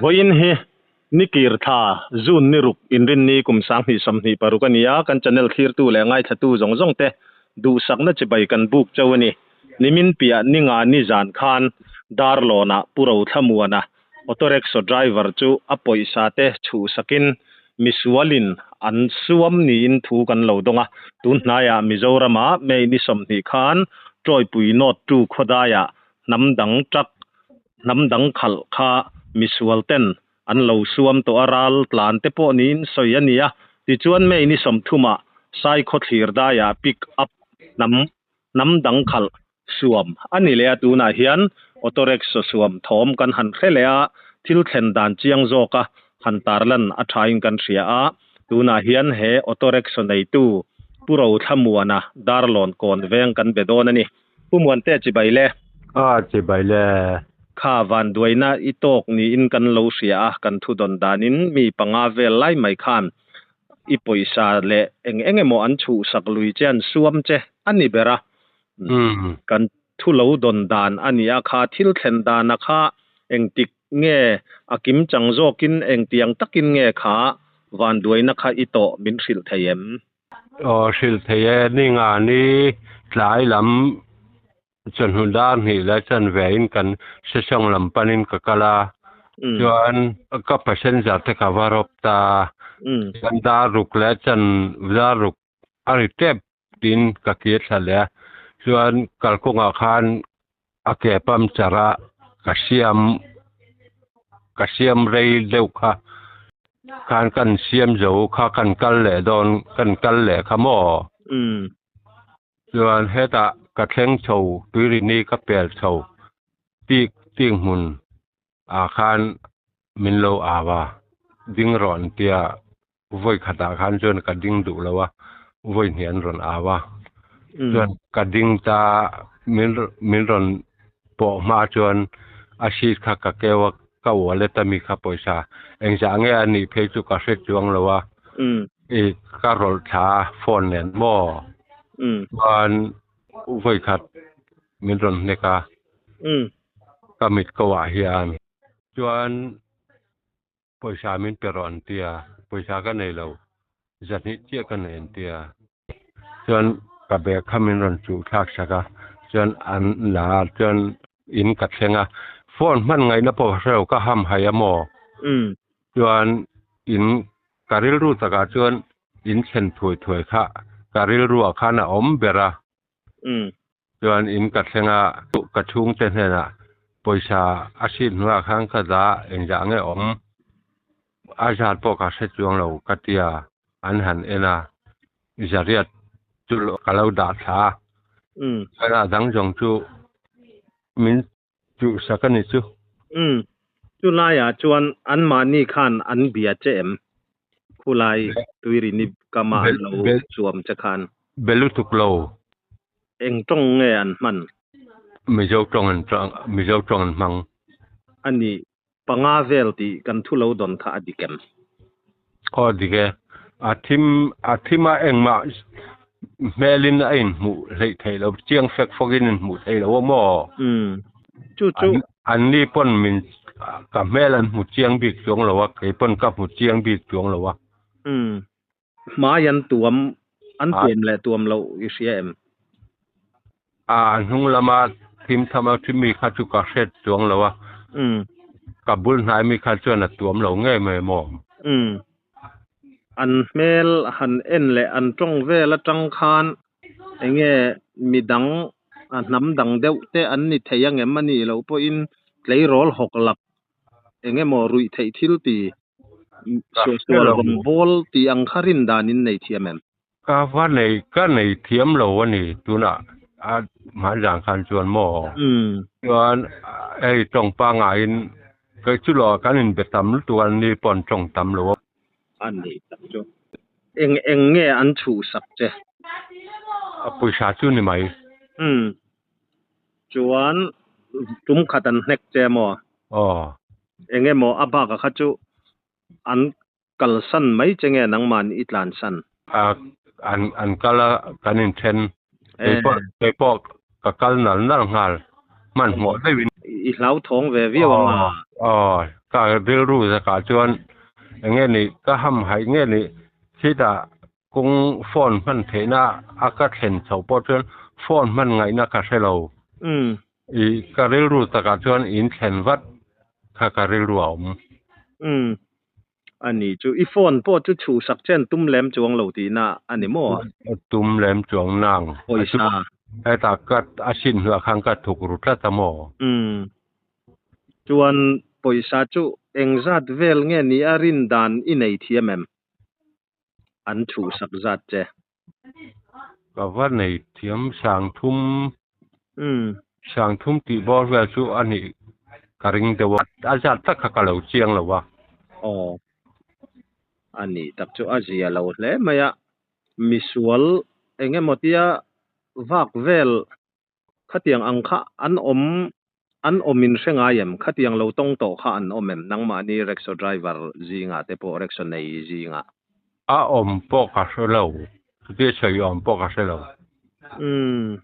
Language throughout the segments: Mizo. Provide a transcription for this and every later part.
Vawiin hi Nikir thla June ni ruk Inrinni kum 2026 a ni a, kan channel thlirtu leh ngaithlatu zawng zawng te duhsakna chibai kan buk chauh a ni. Nimin piah ni nga ni zan khan Darlawnah Pu Rothlamuana Auto Rickshaw driver chu a pawisa te chhuhsakin misualin an suam niin thu kan lo dawng a. Tun hnaiah Mizorama May ni 20 khan Tawipui North 2 khawdaiah hnam dang truck hnam dang khalh kha misual ten an lo suam tawh a, ral tlan te pawh niin sawi a ni a. Tichuan May ni 30 ah Saikhawthlir daiah pick up hnam hnam dang khalh suam a ni leh a, tunah hian auto rickshaw suam thawm kan han hre leh a, thil thlen dan chiang zawka han tarlan a thain kan hria a, tunah hian he auto rickshaw neitu Pu Rothlamuana Darlawn kawn veng kan be dawn a ni. Pu Muante chibai le. A chibai le. Kha vanduaina i tawk niin kan lo hria a, kan thu dawn danin mi panga vel lai mai khan i pawisa leh eng eng emaw an chhuhsak lui che an suam che a ni ber a. Kan thu lo dawn dan a ni a, kha thil thlen dana kha engtik nge a kim chang zawkin engtiang takin nge kha vanduaina kha i tawh min hrilh thei em? Aw hrilh thei e, ni nga ni tlai lam chawhnu dar hnih leh chan ve in kan sesawng lam panin ka kal a, chuan ka passenger te ka va rawp ta, chuan dar ruk leh chan dar ruk a ri tep tiin ka kir thla leh a, chuan kalkawngah khan a ke puncture a ka siam ka siam rei deuh kha khan kan siam zo kha kan kal leh dawn kan kal leh kha maw chuan hetah ka thleng chho tuirini ka pel chho tik tik hmun ah khan min lo au a ding rawh an tia vawi khatah khan chuan ka ding duh lo a vawi hnih an rawn au a chuan ka ding ta min min rawn pawh hma chuan a seat kha ka keu a ka wallet a mi kha pawisa engzah nge a nih phei chu ka hre chuang lo a ih ka rawlh thla a phone nen maw chuan vawi khat min rawn hnek a ka mit ko ah hian chuan pawisa min pe rawh an ti a pawisa ka nei lo zahnih chiah ka nei an ti a chuan ka bag kha min rawn chuh thlak sak a chuan an la a chuan in ka thleng a phone hman ngaihna pawh ka hrelo ka ham hai a maw chuan in ka rilru takah chuan in thlen thuai thuai kha ka rilruah khan a awm ber a. Chuan in ka thleng a, ka chhungte hnenah pawisa a hrit hnuaiah khan ka dah engzah nge awm a zat pawh ka hre chuang lo ka tia an han en a, zariat chu ka lo dah thla a, chuan a dang zawng chu min chuhsak a ni chu. Umm, chu laiah chuan anmahni khan an bia che em? Khulai tuirini kama an lo chuam che khan. Be lutuk lo. Eng tawng nge an hman? Mizo tawng an Mizo tawng an hmang. A ni, panga vel tih kan thu lo dawn kha a dik em? Aw dik e. A thim a thim a engmah hmelin a inhmuh hleih theih lo, chiang fek fawkin inhmuh theih lo a maw? Umm, chu chu. An ni pawn min ka hmel an hmu chiang bik chuang lo a, kei pawn ka hmu chiang bik chuang lo a. Umm, hmai an tuam, an tuam leh tuam loh i hria em? A hnung lama thim tham a thi mi kha chu ka hret chuang lo a, ka bul hnai mi kha chuan a tuam lo ngei mai maw? Umm, an hmel han en leh an tawng vel atang khan enge midang a hnam dang deuh te an ni thei angem a nih loh pawhin tleirawl hawk lak engemaw ruih theih thil ti suahsual rawn bawl tih ang kha rin dan in nei thiam em? Ka va nei ka nei thiam lo a ni tunah a hmanzan khan chuan maw? Chuan hei tawng pangaiin kei chu lo kan inbe tam lutuk a ni pawh an tawng tam lo a. A ni tak chu. Eng eng nge an chhuhsak che? A pawisa chu ni mai. Umm. Chuan tum khat an hnek che maw? Aw. Eng emaw a bak a kha chu an kalsan mai che nge nangmahni i tlansan? A an an kal a kan inthen. Kei pawh kei pawh ka kal nal nal nghal hmanhmawh deuhin. I hlauthawng ve viau ang a. Aw ka rilru zakah chuan eng nge ni ka hamhaih nge ni khitah kawng phone hman theihna a ka thlen chhoh pawh chuan phone hman ngaihna ka hre lo. I ka rilru takah chuan in thlen vat kha ka rilru a awm. A ni chu i phone pawh chu chhuhsak chen tum lem chuang lo tihna a ni maw? Tum lem chuang nang. Pawisa. Hetah ka a sin hnuah khan ka thuk ru tlat a maw? Umm. Chuan pawisa chu engzat vel nge ni a rin dan i nei thiam em? An chhuhsak zat che. Ka va nei thiam sangthum. Umm. Sangthum tih bawr vel chu a nih ka ring deuh a. A zat tak kha ka lo chiang lo a. Aw. A nih tak chu a zia lo hle mai a. Misual eng emaw tia vak vel Khatiang ang kha an awm an awm in hre ngai em? Khatiang lo tawng tawh kha an awm em? Nangmahni rickshaw driver zingah te pawh rickshaw nei zingah. A awm pawh ka hre lo, chutia sawi awm pawh ka hre lo. Umm.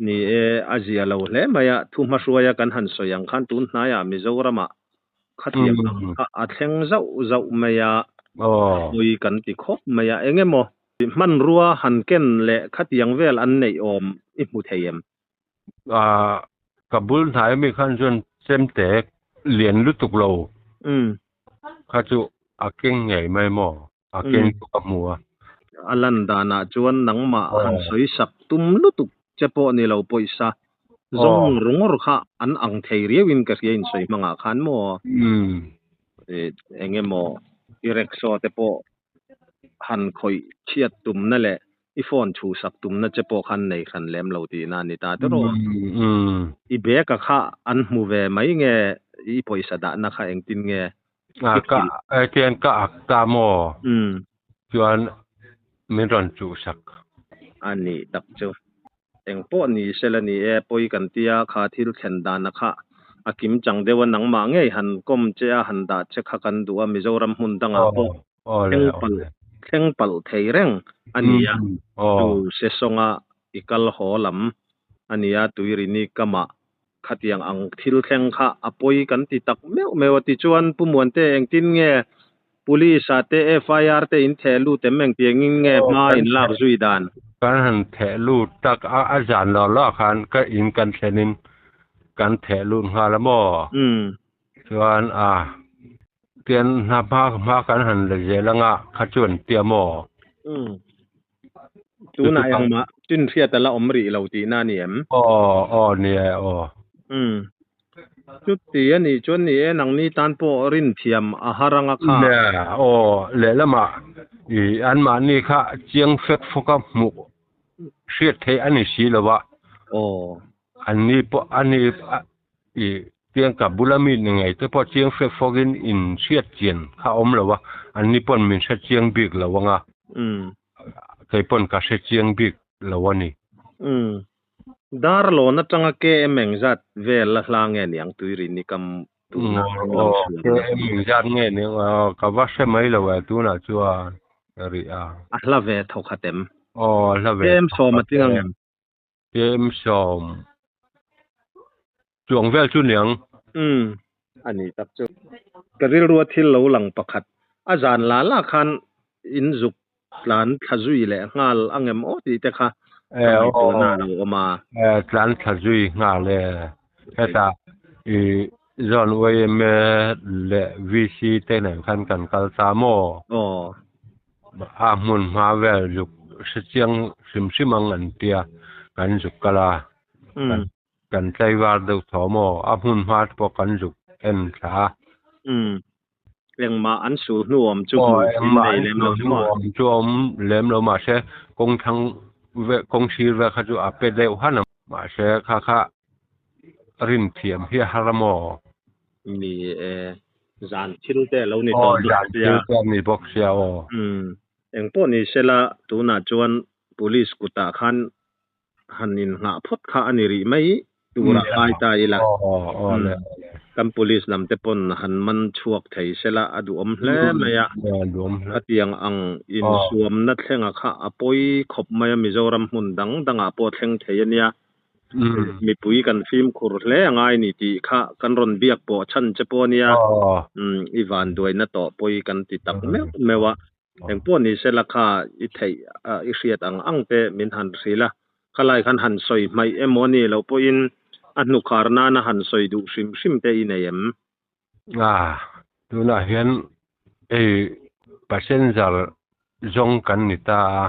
Ni e, a zia lo hle mai a, thu hmahruaia kan han sawi ang khan tun hnaiah Mizoramah Khatiang ang kha a thleng zauh zauh mai a, hawi kan ti khawp mai a, eng emaw hmanrua han ken leh khatiang vel an neih awm i hmu thei em? Ka bul hnai ami khan chuan chemte lian lutuk lo kha chu a keng ngei mai maw? A keng chu ka hmu a. A lan danah chuan nangmah han sawi sak tum lutuk che pawh ni lo pawisa zawng ringawr kha an ang thei riauin ka hria insawi hmangah khan maw? Eng emaw i rickshaw te pawh han khawih chhiat tumna leh i phone chhuhsak tumna che pawh khan nei hran lem lo tihna a ni ta tawh. I bag-a kha an hmu ve mai nge i pawisa dahna kha engtin nge? Ka tian ka ak ta maw? Chuan min rawn chuhsak. A nih tak chu. Eng pawh ni sela ni e, pawi kan tia kha thil thlen dana kha a kim chang deuh a, nangmah ngei han kawm che a, han dah che kha kan duh a, Mizoram hmun dangah pawh thleng palh thleng palh thei reng a ni a, chu Sesawnga i kal haw lam a ni a, Tuirini kamah Khatiang ang thil thleng kha a pawi kan ti tak meuh meuh a tichuan Pu Muante engtin nge Police ah te FIR te in theh lut em engtiangin nge hma in lak zui dan? Kan han theh lut tak a, a zan lo lo ah khan ka in kan thlen in kan theh lut nghal a maw? Chuan a tian hna hma hma kan han la zel anga kha chuan tia maw? Tunah engmah chin hriat a la awm rih lo tihna a ni em? Aw, aw ni e, aw. Umm. Chuti a nih chuan ni e, nangni tan pawh rinthiam a har anga kha. Le, aw, lehlamah i anmahni kha chiang fek fawka hmuh hriat theih a ni si lo a. Aw. Anni pawh ani i tiang ka bula mi ni ngei te pawh chiang fek fawkin in hriat chian kha awm lo a, anni pawn min hre chiang bik lo anga. Kei pawn ka hre chiang bik lo a ni. Umm. Darlawn atanga KM engzat vel a hla nge niang Tuirini kam tuna an lo sual na. KM engzat nge niang ka va hre mai lo e tunah chuan rih a. A hla ve thawkhat em? Aw a hla ve KM sawm a tling ang em? KM sawm chuang vel chu niang. Umm a nih tak chu. Ka rilrua thil lo lang pakhat a zan la la khan in zuk tlan thla zui leh nghal angem aw tih te kha ka ngaihtuahna a lo awm a. Tlan thla zui nghal e. Hetah i Zone YMA leh VC te nen khan kan kal ta maw? Aw. A hmun hma vel zuk hre chiang hrim hrim ang an tia kan zuk kal a, kan tlaivar deuh thaw maw a hmun hma te pawh kan zuk en thla a. Umm engmah an sul hnu awm chu hmuh in nei lem lo chu maw? Awm chu awm lem lo mahse kawng thlang vel kawng sir vel kha chu a pe deuh han a mahse kha kha rin thiam hi a har a maw? Ni e, zan thil te a lo ni tawh bawk sia. Zan thil te a ni bawk sia aw. Umm, engpawh ni sela tunah chuan police kutah khan han innghah phawt kha a ni rih mai turah ngai ta ila. Kan police lam te pawn han man chhuak thei sela a duhawm hle mai a. Khatiang ang insuamna thlenga kha a pawi khawp mai a, Mizoram hmun dang dangah pawh thleng thei a nia. Mipui kan fimkhur hle a ngai ni tih kha kan rawn biak pawh chhan che pawh a nia. I vanduaina tawh pawi kan ti tak meuh meuh a. Engpawh ni se la kha i theih i hriat ang ang te min han hrilh a. Khalai khan han sawi hmaih emaw ni loh pawhin a hnukhar nana han sawi duh hrim hrim te i nei em? A, tunah hian hei passenger zawng kan ni ta a,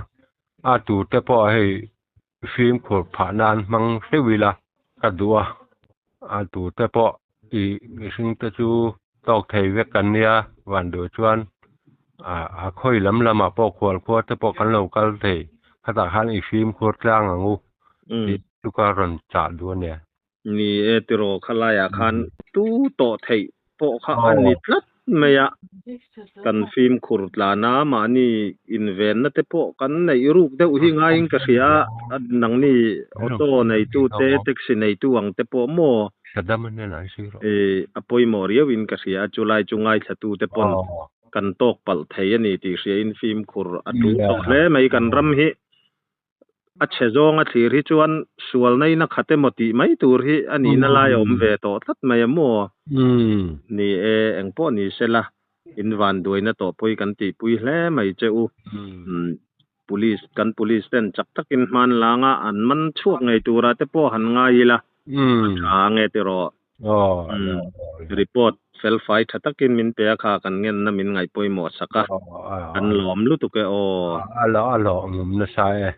a turte pawh hei fimkhur phah nan hmang hreuh ila ka duh a, a turte pawh ih mihring te chu tawk thei vek kan nia van duh chuan a khawi lam lamah pawh khual khua te pawh kan lo kal thei khatah khan i fimkhur tlang ang u tih chu ka rawn chah duh a nia. Ni e tiraw khalaiah khan tu tawh theih pawh kha a ni tlat mai a, kan fimkhur tlan a, mahni invenna te pawh kan neih ruk deuh hi ngaiin ka hria a, nangni auto neitu te taxi neitu ang te pawh maw a pawimawh riauin ka hria a, chulai chu ngaithlatu te pawn kan tawk palh thei a ni tih hriain fimkhur a tul tawh hle mai kan ram hi. A chhe zawng a thlir hi chuan sual naina khat emaw tih mai tur hi a nihna lai a awm ve tawh tlat mai a maw? Ni e, engpawh ni sela, in vanduaina tawh pawi kan tihpui hle mai che u. Police, kan police ten chak takin hmanlanga an man chhuak ngei tura te pawh han ngai ila, a tha ange tiraw? Report fel fai tha takin min pe a kha kan ngenna min ngaih pawimawh sak a, kan lawm lutuk e aw. A lawmawm nasa e.